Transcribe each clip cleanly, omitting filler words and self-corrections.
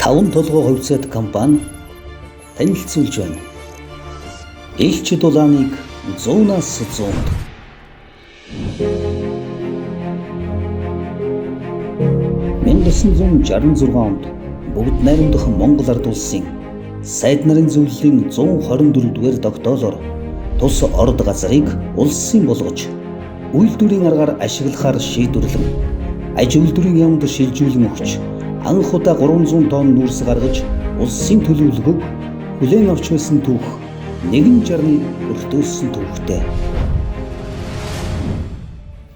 Таван толгой хувьцаат компани танилцуулж байна. Элч дулааныг 100-аас 100-д. 1966 онд бүгд найрамдах Монгол Ард Улсын сайд нарын зөвлөлийн 124-р тогтоолоор тус орд газрыг улсын болгож үйлдвэрийн аргаар ашиглахаар шийдвэрлэн аж үйлдвэрийн яамд шилжүүлэн өгч анх удаа 300 тонн нүүрс гаргаж улсын төлөвлөгөөг хүлээн авч байсан түүх нэгэн жарны өртөөссөн түүхтэй.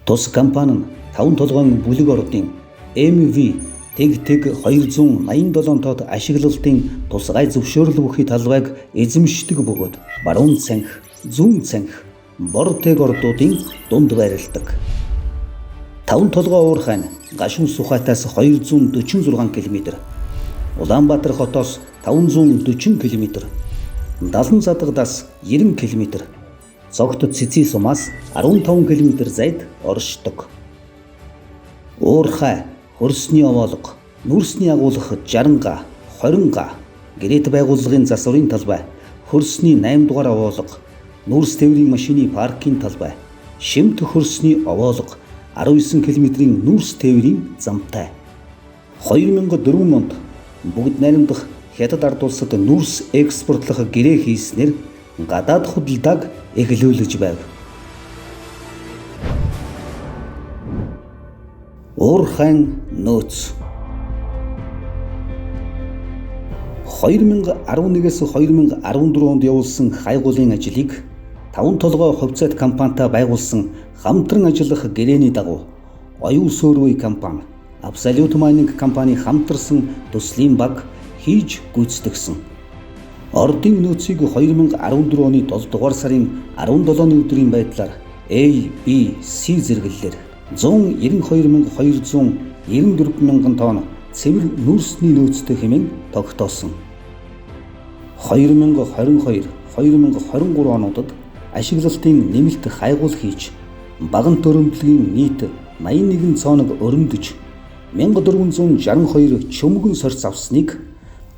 Тус компани нь таван толгойн бүлэг ордын MV тэг 287 тод ашиглалтын тусгай зөвшөөрөл бүхий талбайг эзэмшдэг бөгөөд баруун цанх, зүүн цанх, бор тэг ордуудын дунд байрладаг. Таван толгой уурхай нь Гашуун Сухайтаас 246 км, Улаанбаатар хотоос 540 км, Далан задгадаас 90 км, Цогт Цэцэн сумаас 15 км зайд оршдог. Уурхай, хөрсний овоолго, нүрсний агуулах 60 га, 20 га, гэрэт байгууллагын засварын талбай, хөрсний 8 дугаар овоолго, нүүрс тээврийн машины паркийн талбай, шимт хөрсний овоолго, 19 км-ийн нүүрс тээврийн замтай. 2004 онд бүгд найрамдах Хятад ард улсад нүүрс экспортлох гэрээ хийснээр гадаад худалдааг эхлүүлж байв. Уурхайн нөөц. 2011-ээс 2014 онд явуулсан хайгуулын ажлыг таван толгой хувьцаат компанитай байгуулсан хамтран ажиллах гэрээний дагуу Оюун Сөрвей компани, Absolute Mining компани хамтарсан төслийн баг хийж гүйцэтгэсэн. Ордын нөөцийг 2014 оны 7 дугаар сарын 17-ны өдрийн байдлаар A, B, C зэрэглэлээр 192 294 мянган тонн цэвэр нүүрсний нөөцтэй хэмээн тогтоосон. 2022, 2023 онуудад ашиглалтын нэмэлт хайгуул хийж багант өрөмдлөгийн нийт 81 цооног өрөмдөж 1462 чөмгөн сорьц авсныг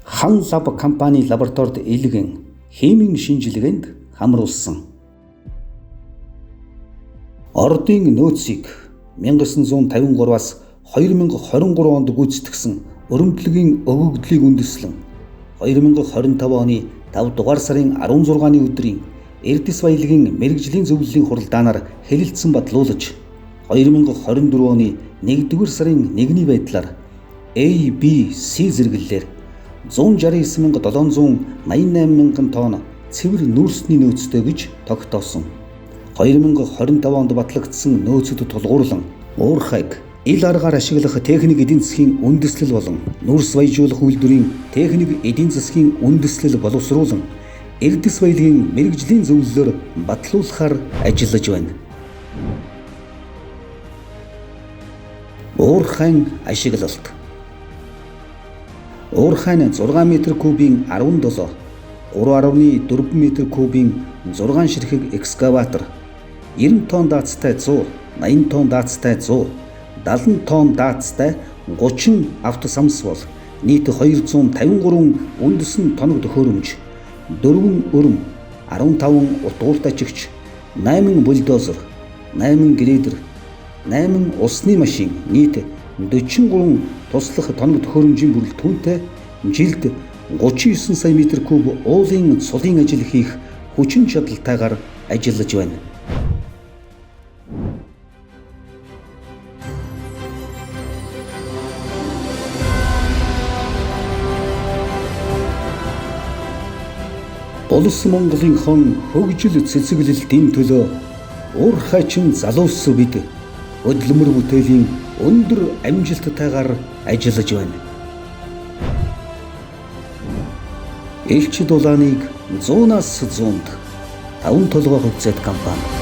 Хан Лаб компани лабораторид илгэн химийн шинжилгээнд хамруулсан. Ордын нөөцийг 1953-аас 2023 онд гүйцэтгэсэн өрөмдлөгийн өгөгдлийг үндэслэн 2025 оны 5 дугаар сарын 16-ны өдрийн Эрдэс баялагын мэргэжлийн зөвлөлийн хуралдаанаар хэлэлцсэн батлуулж 2024 оны 1-р сарын 1-ний байдлаар A, B, C зэрэглэлээр 169 788 мянган тонн цэвэр нүүрсний нөөцтэй гэж тогтоосон. 2025 онд батлагдсан нөөцөд тулгуурлан уурхайг ил аргаар ашиглах техник эдийн засгийн үндэслэл болон нүүрс баяжуулах үйлдвэрийн техник эдийн засгийн үндэслэл боловсруулан Эрдэс баялагын мэргэжлийн зөвлөлөөр батлуулахаар ажиллаж байна. Уурхайн ашиглалт. Уурхайн 6 м кубын 17, 3.4 м кубын 6 ширхэг экскаватор, 90 тонн даацтай 100, 80 тонн даацтай 100, 70 тонн даацтай 30 автосамс бол нийт 253 үндэсэн тоног төхөөрөмж, 4 өрөм, 15 утгууртай чигч, 8 бульдозер, 8 грейдер, 8 усны машин, нийт 43 туслах тоног төхөөрөмжийн бүрэлдэхүүнтэй жилд 39 сая метр куб уулын цулын ажил хийх хүчин чадалтайгаар ажиллаж байна. Улс Монголын хон хөгжил цэцэглэлтийн төлөө уурхайчин залуус бид хөдөлмөр бүтээлийн өндөр амжилттайгаар ажиллаж байна. Элч дулааныг 100-аас 100-д таван толгой хувьцаат компани.